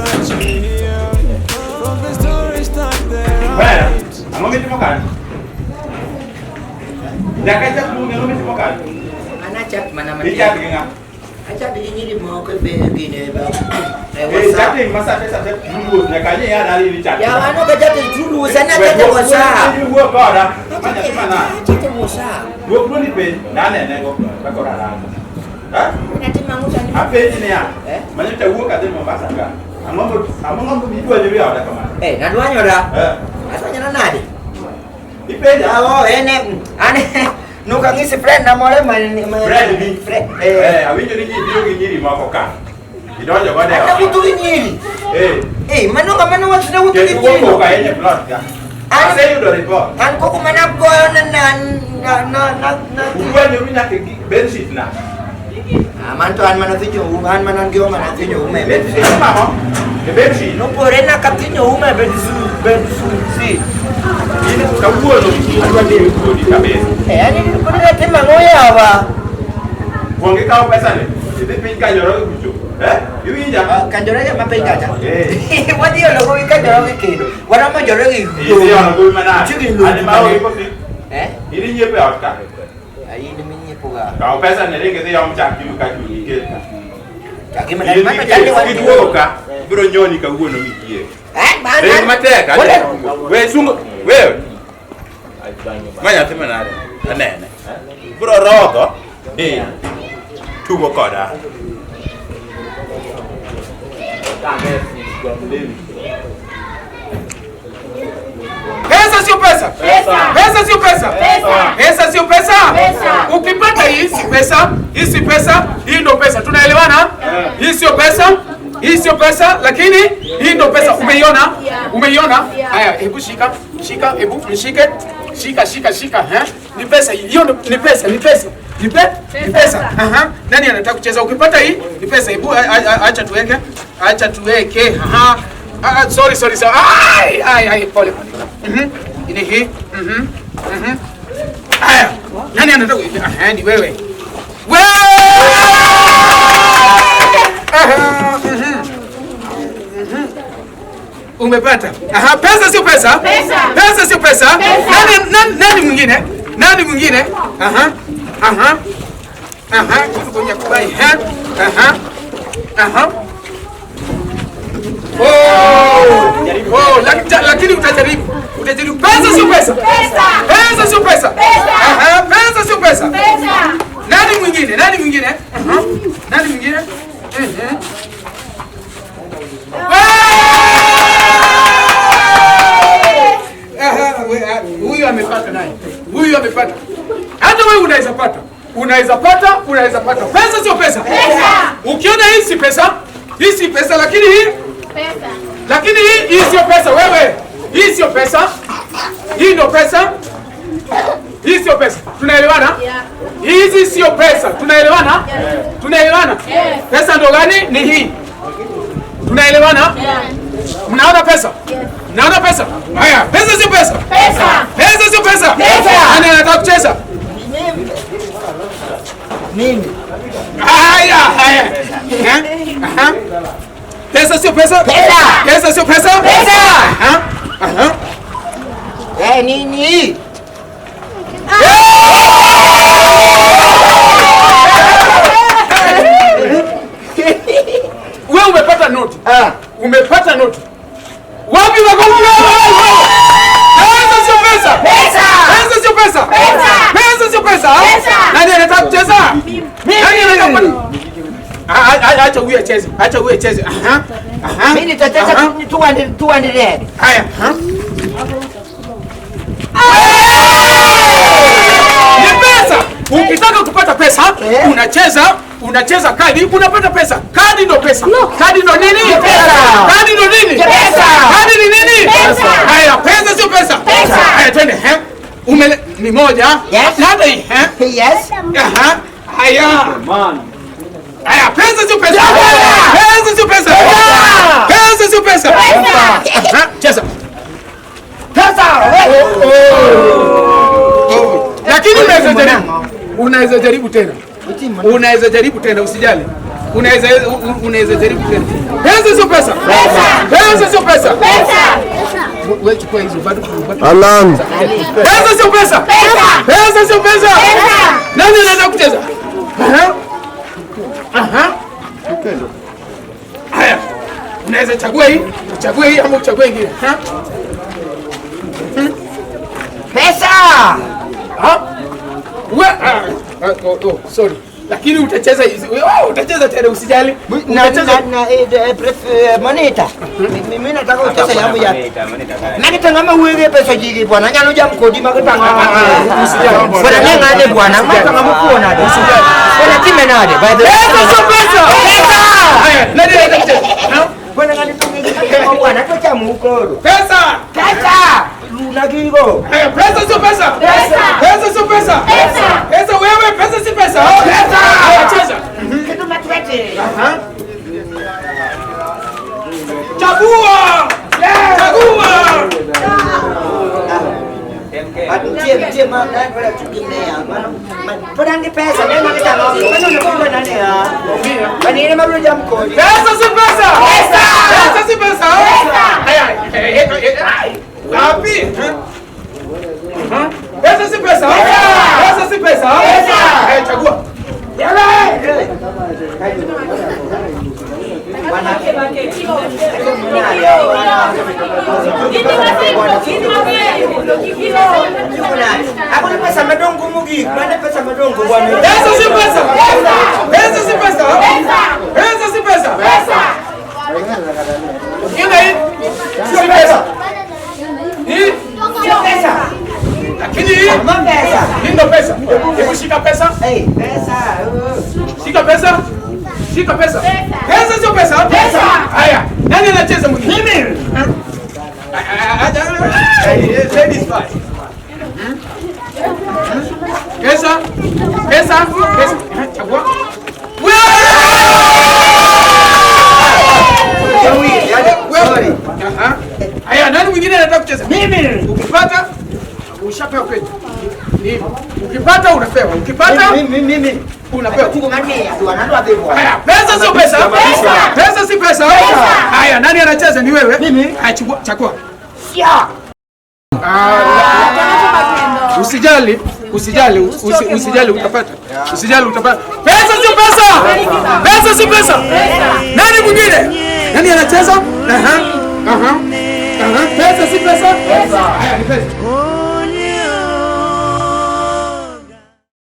that you hear, from the stories that they Bera, write. ang'o mitimo kanyo? Nyaka ichak luongi, ang'o mitimo kanyo? An achat mana matin. Ichat gi ng'a? Achat gi nyiri moko e gine e Eh, WhatsApp. chatting ma sate sate luos nyaka ni ya dali ni chat. Ya an ok achat e True an achat e WhatsApp. Wuo koda. Ma nyathi manade. Achat e WhatsApp. Duok duondi piny, nanene go kaka orarango. Ha? Natimo ang'o sani? Apenji niya, Eh? manyocha wuok adhi Mombasa ka. Ang'o mo ang'o mo idwanyori e oda kamano? Eh, nadwanyora. Eh, Adwanyora nade? ipenja. Ah, oh, en an nokang'isi friend na moro ma Friend ni. Friend. Eh. Eh, awinjo ni ji biro gi nyiri moko ka. Idonjo godo e An ot. awuotho gi nyiri. Eh, Eh, mano ng'ama nowacho ni awuotho gi kendo nyiri. wuok ahinya e plot ka. An- Aseyudo report. An koko mana goyo na na na na na na. Udwanyoru nyaka e bedsheet na. Ah, man to an mana thinyo um, an mana an gi homa na thinyo um e bed. Bedsheet mamo. E bedsheet. Nopore na ka thinyo um e bed su bed su si. In kawuono adwa dewi kodi kabisa. Eh, ani ni kodi na timo ang'o yawa? Kuong ikaw pesa ni. Idhi piny Kanjoroge kucho. Eh? Iwinja? Ah, Kanjoroge ma piny kacha. Eh. Wadhi olo gowi Kanjoroge kendo. Waromo Njoroge Idhi olo gowi manade. Chiegni lowo An ema aonge kosi. Eh? In inyiepo e ot ka. Ai, in ema inyiepo ga. Kaw pesa ni ring idhi om chak gi mkate mondo ikel ka. Chak gi mkate, mano chak ni wan gi- Kiduogo ka, biro nyoni kawuono miyieng. Eh, man- Ring matek. Wala- We sungo, wewe. Ma nyathi manade? Anene. Biro rodho. Eh. Tugo koda. Pesa sio pesa. Pesa. Pesa sio pesa. Pesa. Pesa sio pesa. Pesa. Ukipata hii si pesa, hii si pesa, hii ndo pesa. Tunaelewana? Hii sio pesa, hii sio pesa, lakini hii ndo pesa. Umeiona? Yeah. Umeiona? Yeah. Haya, hebu shika, shika, hebu mshike. Shika, shika, shika, eh? Ni pesa hii. Hiyo ni pesa, ni pesa. Ni pe? Ni pesa. Aha. Nani anataka kucheza? Ukipata hii ni pesa. Hebu acha tuweke. Acha tuweke. Aha. Ah, sorry, sorry, sorry. Ai, ai, ai, pole pole. Mhm. Ni hii. Mhm. Mhm. Haya. Nani anataka? Aha, ni wewe. Wewe! Aha. Mhm. Mhm. Umepata. Aha, pesa sio pesa? Pesa. Pesa sio pesa? Pesa. Nani nani, nani mwingine? Nani mwingine? Aha. Aha. Aha, kitu kwenye kubai. Ha? Aha. Aha. Oh! Oh, lakini utajaribu. Utajaribu. Pesa sio pesa? Pesa. Pesa sio pesa? Pesa. Aha, pesa sio pesa? Pesa. Nani mwingine? Nani mwingine? Aha. Nani mwingine? Mhm. Aha, huyu amepata naye. Huyu amepata. Hata wewe unaweza pata. Unaweza pata, unaweza pata. Pesa sio pesa? Pesa. Ukiona hii si pesa, hii si pesa lakini hii Pesa. lakini hii sio pesa wewe. Hii sio pesa. Hii ndio pesa. Hii sio pesa. Tunaelewana? Yeah. Hizi sio pesa. Tunaelewana? Tunaelewana? Yes. Pesa ndio gani? Ni hii. Tunaelewana? Yeah. Mnaona pesa? Yes. Mnaona pesa? Haya, pesa sio pesa? Pesa. Pesa sio pesa? Pesa. Nani anataka kucheza? Mimi. Haya, haya. Eh? Aha. Pesa sio pesa? Pesa. Pesa sio pesa? Pesa. Aha. Aha. Eh, nini? Wewe umepata noti. Ah. Umepata noti. Wapi makofi? Pesa sio pesa? Pesa. Pesa sio pesa? Pesa. Pesa sio pesa? Pesa. Nani anataka kucheza? Nani anataka kucheza? Acha huyu acheze. Acha huyu acheze. Aha. Aha. Mimi nitacheza Aha. 200 200. Haya. Aha. Ni pesa. Ukitaka kupata pesa, unacheza, unacheza kadi, unapata pesa. Kadi ndo pesa. Kadi ndo nini? Pesa. Kadi ndo nini? Pesa. Kadi ni nini? Pesa. Haya, pesa sio pesa? Pesa. Haya, twende. He? Umele ni moja. Yes. Na hata hii, he? Yes. Aha. Haya. Haya, pesa sio pesa. Pesa sio pesa. Pesa sio pesa. Pesa. Aha, cheza. Pesa. Oh. Lakini unaweza jaribu. Unaweza jaribu tena. Unaweza jaribu tena usijali. Unaweza jaribu tena. Pesa sio pesa. pesa? Pesa sio pesa? Wewe chukua hizo bado. Alan. Pesa sio pesa? Pesa sio pesa? Nani anataka kucheza? Aha. Aha. Haya. Unaweza chagua hii, uchague hii ama uchague ingine. Ha? Pesa. Ha? Oh, sorry. Lakini utacheza hizi. Utacheza tena usijali. Utacheza na moneta. Mimi nataka ucheze yangu ya. Nakitanga uweke pesa jigi bwana. Nyalo jam kodi makitanga. Usijali. Bwana ngane bwana. Makitanga mkuona nade. Usijali. Bwana time nade. By the way. Pesa sio pesa. Pesa. Haya, nani anataka kucheza? Bwana ngane tunge bwana tocha mukoro. Pesa. Pesa. Luna gigo. Haya, pesa sio pesa. Pesa. Pesa sio pesa. Pesa. Pesa wewe, pesa si pesa. Pesa. Haya, cheza. Kitu matwete. Aha. Chagua. Chagua. Tie ma na bwana tukimea. Bwana ngi pesa ndio nakitanga. Bwana unakuwa nani ya? Bwana ile maruja mkodi. Pesa si pesa. Pesa. Pesa si pesa. Pesa. Haya. Wapi? Pesa si pesa. Pesa si pesa. Pesa. Haya, chagua. Yala. Hakuna pesa madongo mugi, bwana pesa madongo bwana. Pesa si pesa. Pesa si pesa. Pesa si pesa. Ile hii sio pesa. Hii Sio pesa. lakini hii Pesa. hii ndo pesa. Hebu shika pesa. Eh, pesa. Shika pesa. Shika pesa. Pesa sio pesa. Pesa. Haya, nani anacheza mwingine? Mimi. Ladies first. Pesa. Pesa. Pesa. Chagua. Sorry. Aha. Haya, nani mwingine anataka kucheza? Mimi. Ukipata ushapewa kweli. Ni hivyo. Ukipata unapewa. Ukipata Mimi mimi. unapewa. Tuko ngani ya wana ndo bwana. Haya, pesa sio pesa. Pesa. Pesa si pesa. Haya, nani anacheza? Ni wewe. Mimi. Haya, chukua, chagua. Sia. Usijali, usijali, usijali utapata. Usijali utapata. Pesa sio pesa. Pesa si pesa. Nani mwingine? Nani anacheza? Aha. Aha. Aha. Pesa si pesa? Haya, ni pesa.